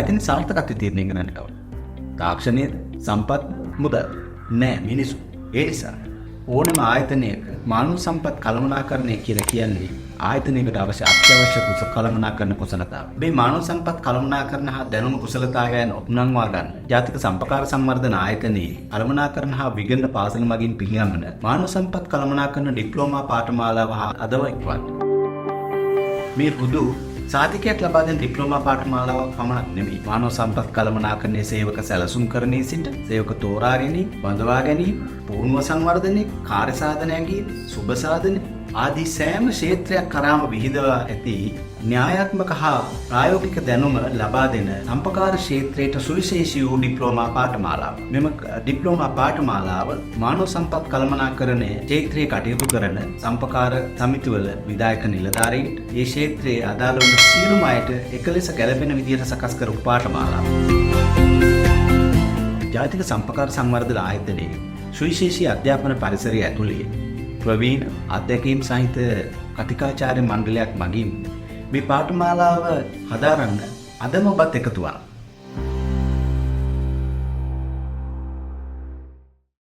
ආයතනයේ සාර්ථකත්වය තීරණය කරන්නේ කවුද? තාක්ෂණයද, සම්පත්, මුදල් නෑ, මිනිස්සු. ඒ නිසා ඕනම ආයතනයක මානව සම්පත් කළමනාකරණය කියලා කියන්නේ ආයතනයකට අවශ්‍ය අත්‍යවශ්‍ය කුසල කළමනාකරන කුසලතාවය. මේ මානව සම්පත් කළමනාකරන හා දැනුම කුසලතාවයන් ඔප්නංවා ගන්න ජාතික සම්පකාර සංවර්ධන ආයතනයේ කළමනාකරන හා විගණන පාසල මගින් පිළිගන්වන මානව සම්පත් කළමනාකරන ඩිප්ලෝමා පාඨමාලාව හා අදවයික්වන්න. මේ රුදු සාධකයක් ලබා දෙන ඩිප්ලෝමා පාඨමාලාවක් පමණක් නෙමෙයි. මානව සම්පත් කළමනාකරණයේ සේවක සැලසුම් කරණයේ සිට සේවක තෝරා ගැනීම, බඳවා ගැනීම, පුහුණුව සංවර්ධනය, කාර්ය සාධන ඇඟීම්, සුබ සාධන ආදී සෑම ක්ෂේත්‍රයක් කරාම විහිදවා ඇති න්‍යායාත්මක හා ප්‍රායෝගික දැනුම ලබා දෙන සම්පකාර ක්ෂේත්‍රයට සුවිශේෂී වූ ඩිප්ලෝමා පාඨමාලාව. මෙම ඩිප්ලෝමා පාඨමාලාව මානව සම්පත් කළමනාකරණය ක්ෂේත්‍රයේ කටයුතු කරන සම්පකාර සමිතිවල විධායක නිලධාරීන්ට, ඒ ක්ෂේත්‍රයේ අදාළ වන සියලුම අයට එක ලෙස ගැලපෙන විදිහට සකස් කරපු පාඨමාලාව. ජාතික සම්පකාර සංවර්ධන ආයතනයේ සුවිශේෂී අධ්‍යාපන පරිසරය ඇතුලේ ප්‍රවීණ අත්දැකීම් සහිත කතිකාචාර්ය මණ්ඩලයක් මගින් මේ පාඨමාලාව හදාරන්න අදම ඔබත් එකතු වන්න.